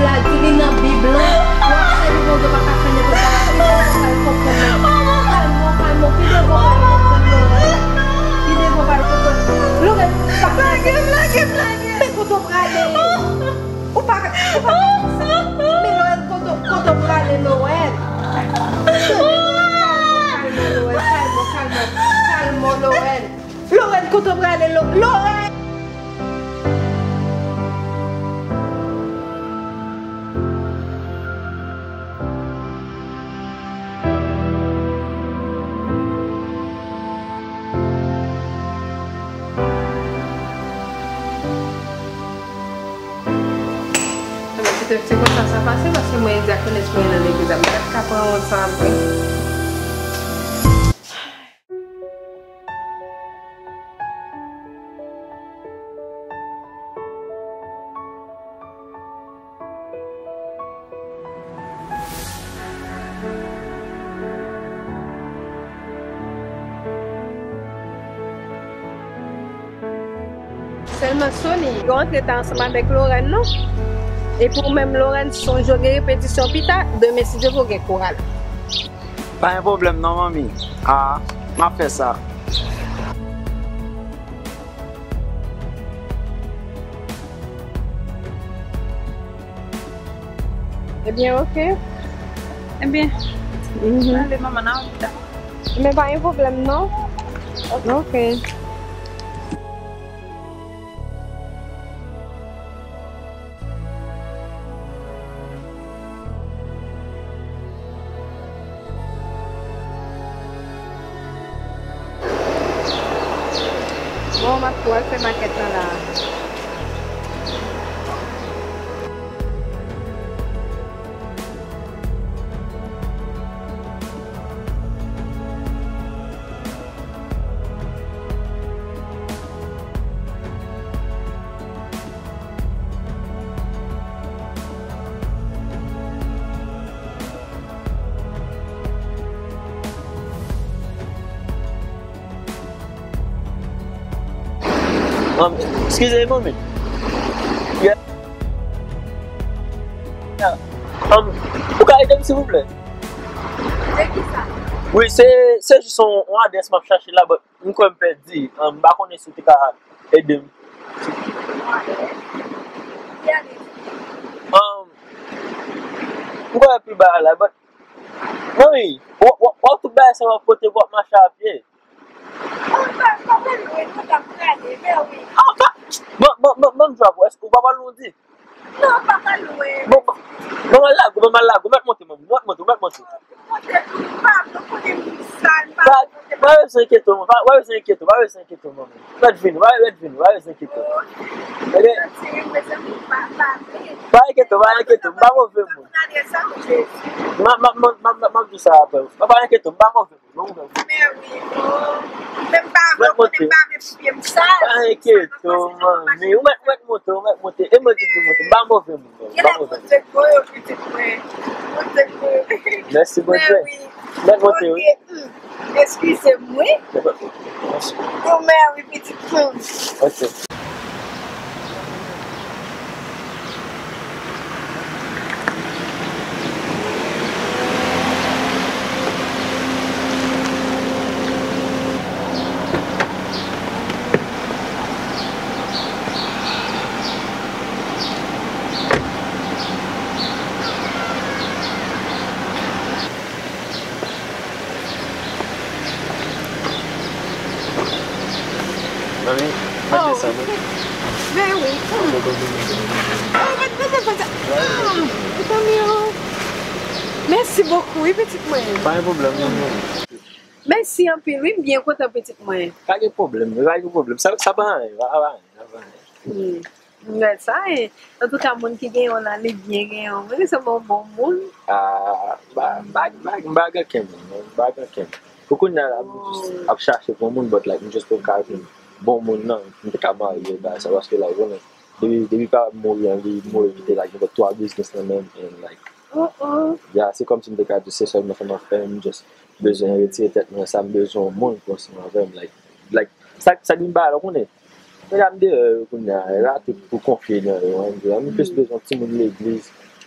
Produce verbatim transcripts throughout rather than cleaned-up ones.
La di li nan Bib lan, w ap sèvi Bondye, w pa ka fè nenpòt bagay. Ki devan w pral konprann? Kalme w, kalme w, ki devan w pral konprann, Lorraine? Ki devan w pral konprann? Lorraine, pa ka. Blage, blage, blage. Men kote w prale? Ou pa, ou pa ka fè sa. Men Lorraine, kote, kote w prale, Lorraine? Tande, Lorraine, kalme w, kalme w, Lorraine, kalme w, kalme w, Lorraine. Lorraine, kote w prale, Lo-, Lorraine? Mwen kite se konsa sa pase, paske mwen e dyakonès mwen nan legliz la, mwen pa t ka pran wont sa apre. Sèlman Sony, yo antre ta ansanm avèk Lorraine, non? Epi ou menm, Lorraine, sonje w gen repetisyon pita, demen, si Dye vle, w gen koral. Pa gen pwoblèm non, manmi. A, m ap fè sa. Ebyen, oke. Ebyen, mhm, ale, manman, nan pita. Men pa gen pwoblèm, non. Oke. Bon, m ap tou al fè makèt lan la. Um, excusez-moi, mais... Yeah. Yeah. Um, ou ka ede m, silvouplè? De ki sa? Wi, se, se jis yon, yon adrès m ap chache la, but m kwè m pèdi. Um, m pa konnen si w te ka ede m. Ki adrès? Um, m kwè pi ba la, but, manmi, w, w, w ap tout bagay sa w ap pote, w ap mache a pye. Bon, bon, bon, bon, bon, bon, èske w pa pral londi? Non, pa pral lwen. Bon, bon, bon, mwen lage w, bon, mwen lage w, mèt monte, manmi, mèt monte, mèt monte. Monte tou, pa, nou konnen m sal, pa monte. Pa bezwen enkyete w, pa, pa bezwen enkyete w, pa bezwen enkyete w, manmi. Mèt vini, pa, mèt vini, pa bezwen enkyete w. Oke? Pa enkyete w, pa enkyete w, m pa move moun. M ap, m ap, m ap, m ap, m ap di w sa apre. Pa, pa enkyete w, m pa move moun. Bon, bon. Men wi, o. Men m pa vle, ou konnen m pa vle pou pye m sal. Pa enkyete w, manmi. Ou mèt, ou mèt monte, ou mèt monte. E mwen ki di w monte. M pa move moun, non. M pa move moun. Monte gwo yo, pitit mwen. Monte gwo yo. Mèsi, Bondye. Men wi. Mèt monte, wi. Oke, hmm. Eskize m, wi. Mèsi. Ou men wi, pitit mwen. Oke. Manmi, mwen desann wi. Men wi. Oh, mwen desann konsa. Ah, tanmi o. Mèsi bokou, wi, pitit mwen. Pa gen pwoblèm, non, manmi. Mèsi anpil, wi, m byen kontan, pitit mwen. Pa gen pwoblèm, pa gen pwoblèm. Sa, sa pa anyen, pa, pa anyen, sa pa anyen. Hmm. M wè sa, e. Antouka, moun ki genyen w la, li byen genyen w. Mwen sanble yon bon moun. Ah, m pa, m pa, m pa, m pa gen kenn moun, non. M pa gen kenn. Pou kounye a la, m jis ap chache bon moun, but, like, m jis poko ka jwenn bon moun, non. M te ka marye, bagay sa, paske, like, ou konnen, depi, depi papa m mouri an, li mouri kite, like, gen twa biznis nan men m, and, like, oh, oh, yeah, se kòmsi m te ka di, se sèl mwen fè m ap fè, m jis bezwen retire tèt mwen, sa m bezwen yon moun pou ansanm avè m, like, like, sa, sa ki m ba la, ou konnen. Medam deyò yo kounye a, la tout pou konfye nan yo, an di, m plis bezwen yon timoun legliz,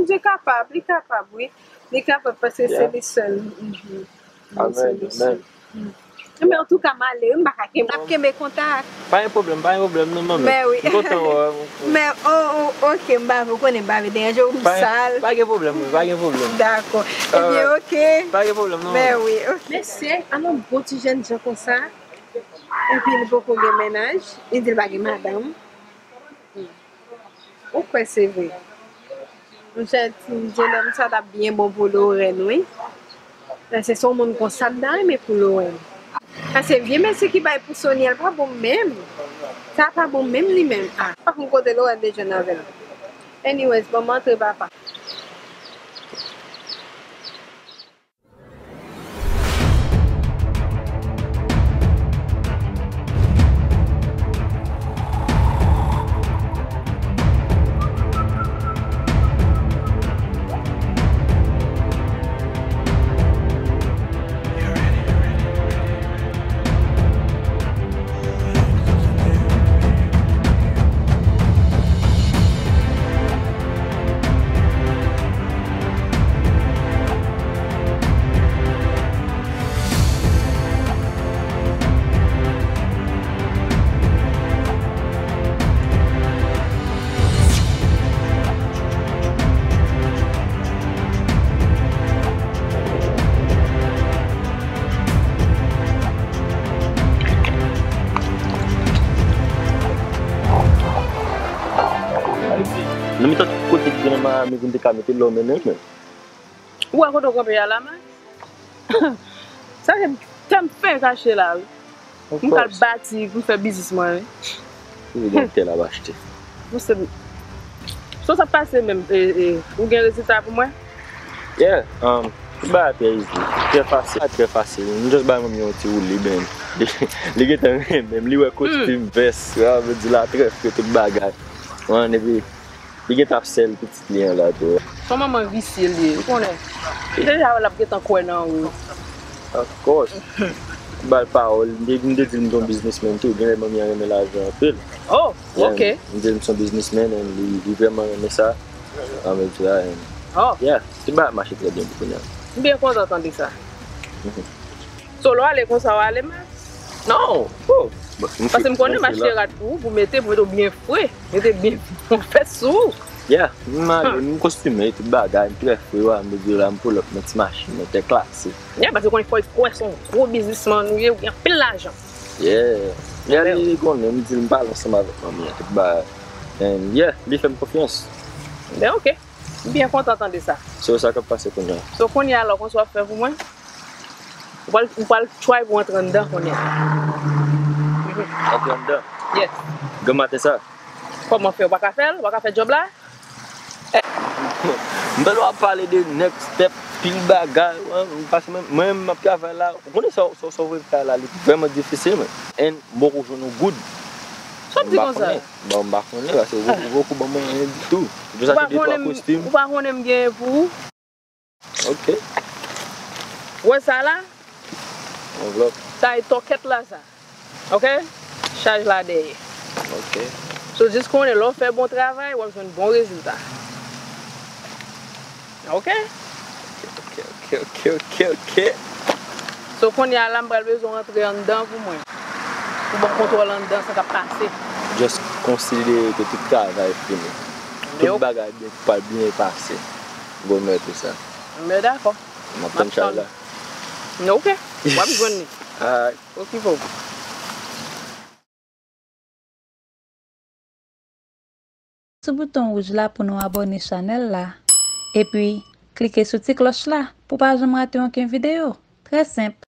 Bondye kapab, li kapab, wi. Li kapab paske se li sèl. Mhm. Wi, se li sèl. Men antouka, m ale, wi, m pa ka kenbe. N ap kenbe kontak. Pa gen pwoblèm, pa gen pwoblèm, non, manmi. Men wi. M kontan wè w. Men, o, o, oke, m pa vle, ou konnen m pa vle deranje w, m sal. Pa gen pwoblèm, wi, pa gen pwoblèm. Dakò. Ebyen, oke. Pa gen pwoblèm, non. Men wi, oke. Mesye, an yon bon ti jènjan konsa, epi li poko gen mennaj, li di l pa gen madanm. Hmm. Ou kwè se vre? Monchè, ti jennonm sa t ap byen bon pou Lorèn, wi. Paske se yon moun konsa m ta renmen pou Lorèn. Paske vye mesye ki bay pou Soniel pa bon menm. Sa pa bon menm li menm. Ah, pa konn kote Lorèn te jwenn avè l. Anyways, ban m antre, papa. Nan mitan tout kote ki gen nan Miami pou n te ka mete lòm nan men. Ou wè kote w kanpe a la, man? Sa se tè m fenk achte la, wi. M pral bati, pou m fè biznis mwen, wi. Ou vle gen tè la pou achte. Monchè, sa sa pase menm, e, e, ou gen rezilta pou mwen? Yeah, um, tout bagay trè izi, trè fasil, trè fasil. M just bay manmi yon ti woulib, li, li gentan renmen, li wè kostim, vès, sa vle di la trè fre, tout bagay. Wan, epi li gentan ap sèl pitit li an la tou. Son manman visye li ye, ou konnen. Deja wè l ap gentan kwè nan ou. Of course. Ba l pawòl, m te, m te di l m se yon biznismenn tou, genlè manmi an renmen lajan anpil. Oh, ok. M di l m se yon biznismenn, and li, li vrèman renmen sa. An menm tan, and, yeah, tout bagay ap mache trè byen pou kounye a. M byen kontan tande sa. So, lè w ale konsa, w ale mal? Non, oh. Paske m konnen m achte rad pou ou, pou mete, pou mete w byen fre, mete byen bon fès sou ou. Yeah, m ale, m kostime, tout bagay, m trè fre, wa, m di la, m pull up nan ti machin mwen, trè klase. Yeah, paske konnen fò w kwè se yon gwo biznismann ou ye, ou gen anpil lajan. Yeah. Yeah, li, li konnen, m di l m pale ansanm avèk manmi an, tout bagay. And yeah, li fè m konfyans. Ben, ok. M byen kontan tande sa. So, sa k ap pase kounye a? So, kounye a la, ou konn sa w ap fè pou mwen? Ou pral, ou pral try pou antre anndan kounye a. Antre anndan? Yes. Granm maten sa? Kòman fè? Ou pa ka fè l? Ou pa ka fè djòb la? M tande w ap pale de next step, pil bagay, wi, paske mwen, mwen menm m ap travay la. Ou konnen sa, sa, sa w vle fè la, li vrèman difisil, men. And m poko jwenn yon goud. Sa w ap di konsa? Bon, m pa konnen, paske ou poko, ou poko ban mwen anyen ditou. Ou pa konnen, ou pa konnen m genyen pou ou. Ok. Wè sa la? Anvlòp. Sa e tòkèt la sa. Ok? Chaj la dèyè. Ok. So, jis konnen, lè w fè bon travay, w ap jwenn bon rezilta. Ok? Ok, ok, ok, ok, ok. So, kounye a la, m pral bezwen w antre anndan pou mwen. Pou ban m kontwòl anndan, sa k ap pase. Just konsidere ke tout travay fini. Tout bagay byen, pral byen pase. Bonè tou sa. Men dakò. M ap tann chay la. Ok. W ap jwenn li. Alright. Okipe w. Sou bouton wouj la pou nou abòne chanèl la. Epi, klike sou ti klòch la pou pa janm rate okenn videyo. Trè senp.